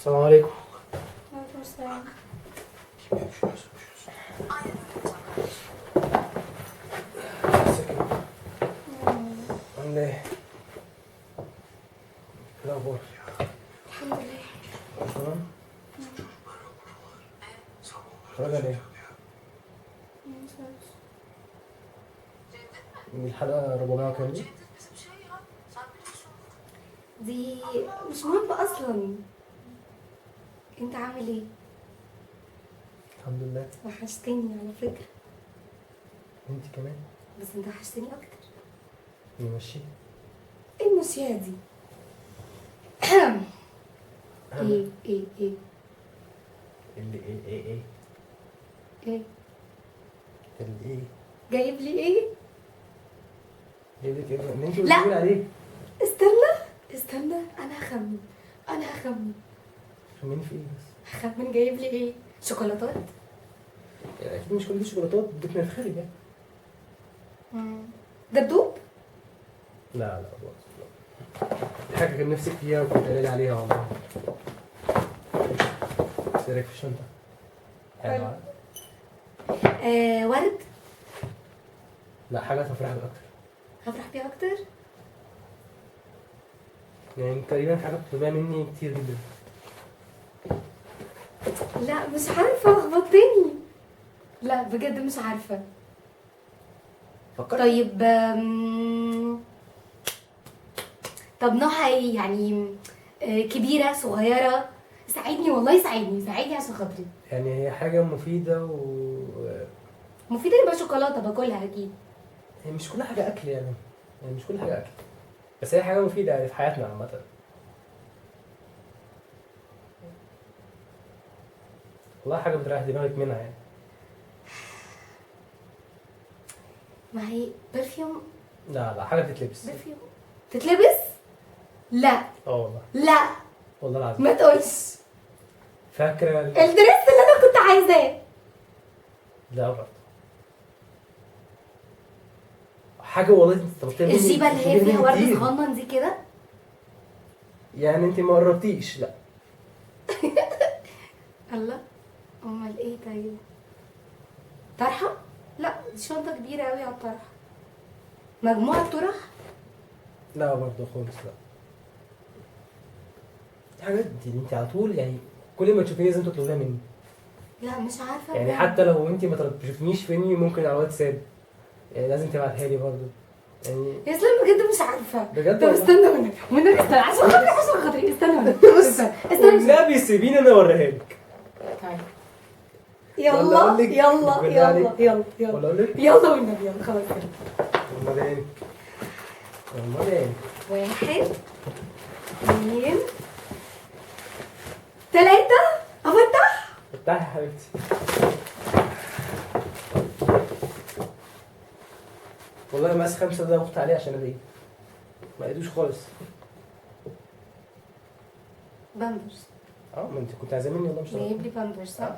السلام عليكم. وعليكم السلام. عاملة ايه؟ إيه الأخبار؟ الحمد لله. تمام؟ اتفرج على ايه؟ دي الحلقة 400 وكام دي؟ دي مش مهم اصلا. انت عامل ايه؟ الحمد لله. وحشتني على فكرة. انت كمان. بس انت وحشتني اكتر. نمشي؟ ايه المشية دي؟ ايه ايه ايه اللي ايه ايه ايه ايه اللي ايه؟ جايب لي ايه؟ جايب لك ايه؟ اللي انت لا. بتقولي عليه. استنى استنى، انا هخمن، انا هخمن. خمني في ايه بس؟ هخمن جايب لي ايه؟ شوكولاتات؟ يعني اكيد مش كل دي شوكولاتات، اديتنا الخير يعني. دبدوب؟ لا لا خالص، لا. دي حاجة كان نفسك فيها وكنت قايل عليها والله. بس ايه رأيك في الشنطة؟ حلوة. ورد؟ لا، حاجة هتفرحك أكتر. هفرح بيها أكتر؟ يعني تقريبا حاجة بتطلبيها مني كتير جدا. لا مش عارفة، لخبطتني. لا بجد مش عارفة. فكرت. طيب طب نوعها ايه يعني؟ كبيرة صغيرة؟ ساعدني والله، ساعدني ساعدني عشان خاطري. يعني هي حاجة مفيدة و مفيدة يبقى شوكولاتة باكلها أكيد. هي مش كل حاجة أكل يعني، يعني مش كل حاجة أكل، بس هي حاجة مفيدة يعني في حياتنا عامة. والله حاجة بتريح دماغك منها يعني. ما هي perfume. لا لا، حاجة بتتلبس. perfume تتلبس؟ لا. اه والله. لا والله العظيم. ما تقولش. فاكرة ال dress اللي أنا كنت عايزاه. لا برضه حاجة والله انت طلبتيها مني. الجيبة اللي هي طلبتيها فيها مني ورد كتير. صغنن دي كده؟ يعني انت ما قربتيش. لا. الله، امال ايه؟ طيب طرحة؟ لا دي شنطة كبيرة قوي على الطرحة. مجموعة طرح؟ لا برضه خالص لا. دي حاجات دي انت على طول يعني كل ما تشوفيني لازم تطلبيها مني. لا مش عارفة يعني بجد. حتى لو انت ما تشوفنيش فيني ممكن على الواتساب يعني لازم تبعتها لي برضه يعني. يا اسلام بجد مش عارفة. بجد طب والله. استنى والنبي، والنبي استنى عشان خاطري، عشان خاطري استنى والنبي. استنى استنى. والنبي سيبيني انا اوريها لك. طيب ولا يلا أقول لك؟ يلا بالله يلا عليك. يلا يلا ولا اقول لك؟ يلا والنبي يلا خلاص يلا. امال ايه؟ امال ايه؟ 1 2 3. افتح؟ افتحي يا حبيبتي. والله مقاس 5 ده وقفت عليه عشان الاقيه، ما لقيتوش خالص. بامبرز. ما انت كنت عايزاه مني والله مش جايب لي بامبرز صح؟